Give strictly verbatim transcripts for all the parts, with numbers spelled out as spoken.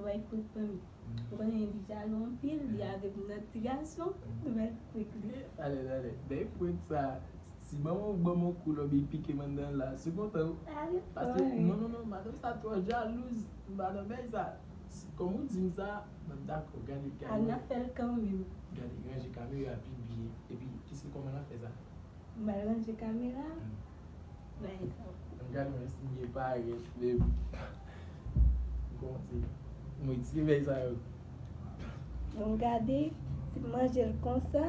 Bay prank ban m. Ou konnen li jalou anpil, li avèk yon lòt ti gason, nou bay prank li. Talè, talè. Bay prank sa. Si manman w ban m yon kou lè w pike m anndan la, si w kontan wi. Paske, non, non, non, madanm sa twò jalouz. M pa nan bagay sa. Si, kòm ou di m sa, m dakò. Gade, gade. Al n ap fè l kanmenm. Gade, ranje kamera pi byen. Epi, kisa, kòman n ap fè sa? M al ranje kamera. Bay sa. M gade mwen si m gen parèt, men m kòmanse. M retire bagay sa yo. Bon, gade, si m manje l konsa,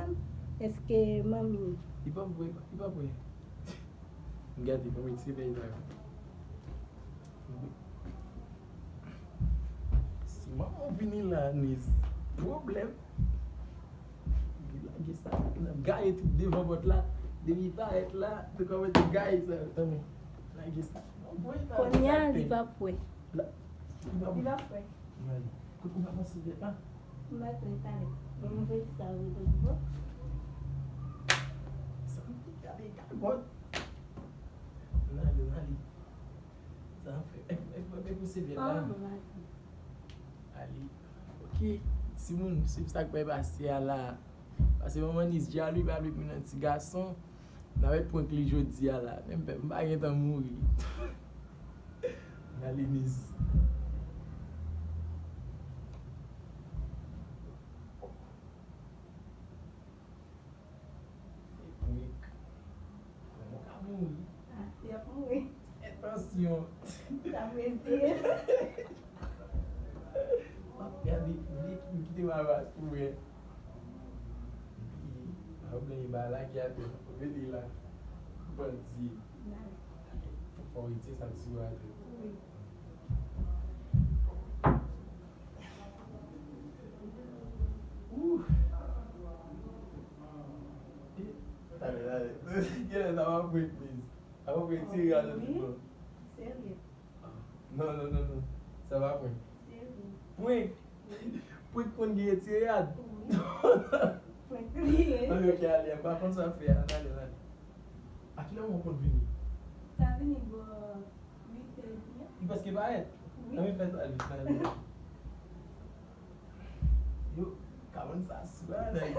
èske manmi. Li pa vre, li pa vre. M gade, bon, m retire bagay sa yo. Si manman w vini la, Niz, pwoblèm. Li lage sa, l ap gaye tout devan pòt la. Depi parèt la, te kòmanse gaye sa yo. Tanmen, lage sa. Kounye a, li p ap wè. Li p ap wè. Mwen, kote ou pa panse vèt la? M pa kwè talè. Bon, m voye sa ou de bò. Sa m te gade kagòt. N ale, n ale. Sa m fè? E, e, e pou se vèt la. Ale. Ok. Timoun, swiv sa k pral pase a la. Paske manman Niz jalou, li pa vle pou nan ti gason. N ap prank li jodi a la. Menm pè, m pa gentan mouri. N ale Niz. Prank. Kòman w ka mouri? Ah, li ap mouri. Fè tansyon. Sa m eseye. M ap gade, m kite m avans pou wè. Epi, pa bliye ba lage atè, rete la. Bandi. Fò w retire sa k sou atè. Wi. Ouh. Talè, talè. Genlè sa va prank, please. Sa va prank ti rad nan tout bon. Serye. Non, non, non, non. Sa va prank. Serye. Prank. Prank konn gen ti rad. Prank li ye. Ok, ok, ale. M pa konn sa fè. Ann ale, ann ale. A kilè w konn vini? Sa vini bò uit è edi an. Li prèske parèt. Wi. Ann fè sa, ale, ale. Yo, ka bann sa sou la, nèg.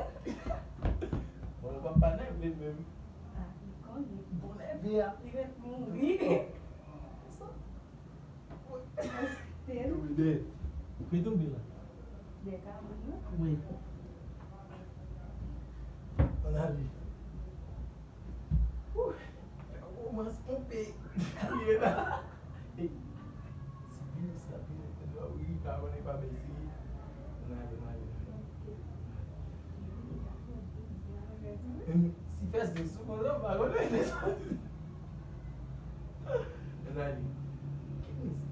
Bon, ou pa, pa nève menm. Ah, li konnen. Bon nève a. Li ret mouri. Sa. Wi, de. Ou pe tonbe la. De kabann nan. Wi. Ann ale. Wouh! Fè yon romans ponpe. Li la. Ey. Sa vini, sa vini. Wi, pa konnen pa bèl si. N ale, n ale. Em, si fè se sou konsa, pa konnen. N ale. Ki miz?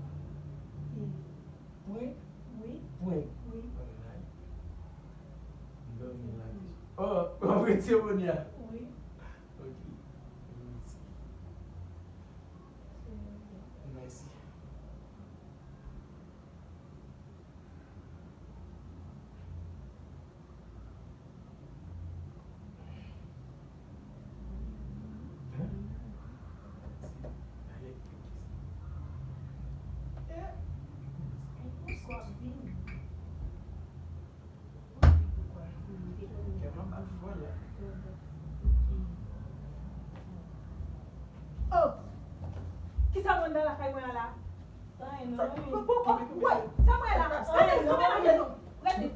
Prank? Wi. Prank? Wi. N ale. M dòmi la. Oh, w ap retire bonè a? Wi. Ok. Mèsi. Mèsi. Oh! Kisa w anndan lakay mwen an la? Anyen non. Sa, pou, pou, pou, woy, sa mwen la? Anyen non. Rete, rete.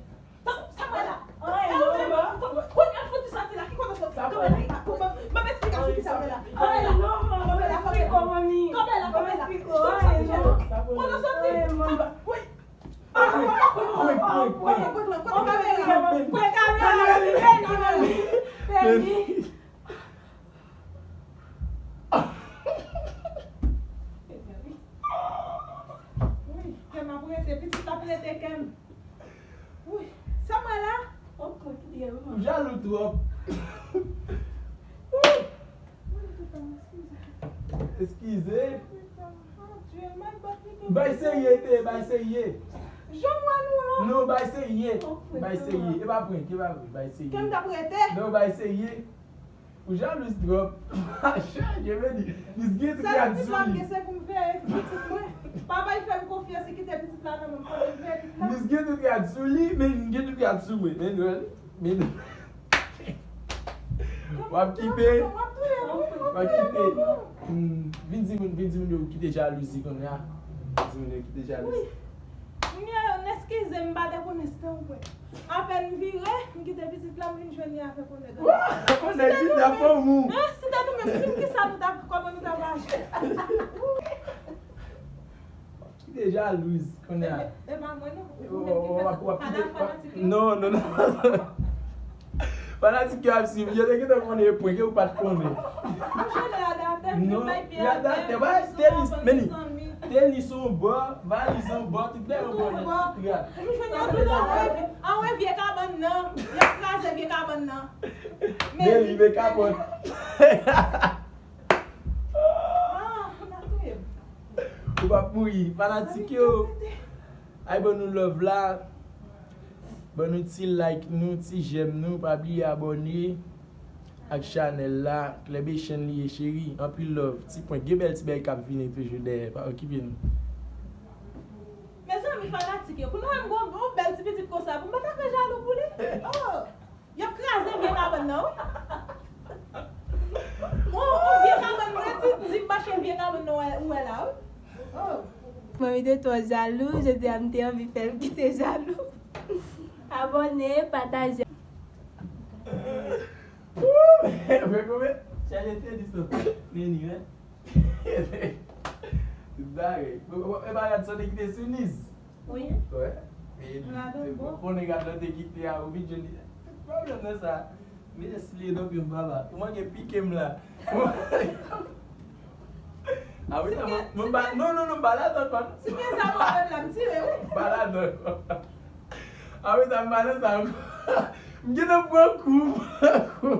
Sa, sa mwen la? Anyen non. Kounye a fouti soti la, ki kote w soti? Kanpe la, pou ban m, ban m esplikasyon kisa mwen la. Anyen non, manman, esplike w, manmi. Kanpe la, kanpe la. Anyen non. Kote w soti? Woy. Kè m ap rete, pitit la ap rete kè m. Wi, sa mwen la? Ou jalou twòp. Eskize. Bay serye, te, bay serye. Jan mwen nou an. Non, bay serye. Bay serye. E pa prank, e pa prank, bay serye. Kè m t ap rete. Non, bay serye. Ou jalouz twòp. Chaje, vle di, li gen tout rad sou li. Sèl pitit la m gen, se pou m veye pitit mwen. Pa bay fè m konfyans, li kite pitit la nan men m, fò m veye pitit Luz gen tout rad sou li, men gen tout rad sou mwen. Men, men, men. W ap kite. W ap kite. Hmm, vin di moun, vin di moun yo kite jalouzi kounye a. Vin di moun yo kite jalouzi. Wi. Moun yo, n eskize m, m pa te konnen se te ou vre. Apèn m vire, m kite pitit la, m vin jwenn li avèk yon nèg. Wouy! Yon nèg ki t ap fanm ou. Hein? Si te nou menm, si m ki sa nou t ap, kòman nou t ap aji? Kite jalouz kounye a. E, e pa mwen non. Ou menm ki fè sa. Ou pa nan fanatik yo? Non, non, non. Fanatik yo ap swiv. Yo te gentan konnen e prank, e ou pa t konnen. Mouche, lè a atè, m vin bay pye atè, m vin sou mwen, mezanmi. Tenis yon bò, valiz yon bò, tout bagay yon bò, nèt, tout rad. M jwenn yo tout anwe, anwe vye kabann nan. Yo kraze vye kabann nan. Meli, vye kabann. Ah, ou t ap touye m. Ou p ap mouri. Fanatik yo, ay ban nou love la. Ban nou ti like nou, ti j'aime nou. Pa bliye abòne ak chanèl la. Klèb e chenn li ye, cheri. Anpil love. Ti prank. Gen bèl ti bagay k ap vini toujou dèyè. Pa okipe nou. Mezanmi, fanatik yo, pou nou wè m gon, gon bèl ti pitit konsa, pou m pa ta fè jalou pou li. Oh! Y ap kraze vye kabann nan, wi. On, on vye kabann, mwen di, di m mache vye kabann nan, ou wè la, wi. Oh. Manmi te twò jalou, jodi a m te anvi fè l kite jalou. Abòne, pataje. Woo! Mwen kòman? Chaje tenis lan. Neni, wi. Tout bagay. E pa rad sa w te kite sou Niz? Wi. Wè. E konnen rad lan te kite a, ou vin jwenn li. Pwoblèm nan sa. Mete sou li, donk, m papa. Ou manke pike m la. A wi, sa, mwen, mwen pa, non, non, non, m pa ladan ankò, non. Si gen sa, mwen menm la, m tire, wi. M pa ladan ankò. A wi, sa, m pa nan sa ankò. M gentan pran kou, m pran kou.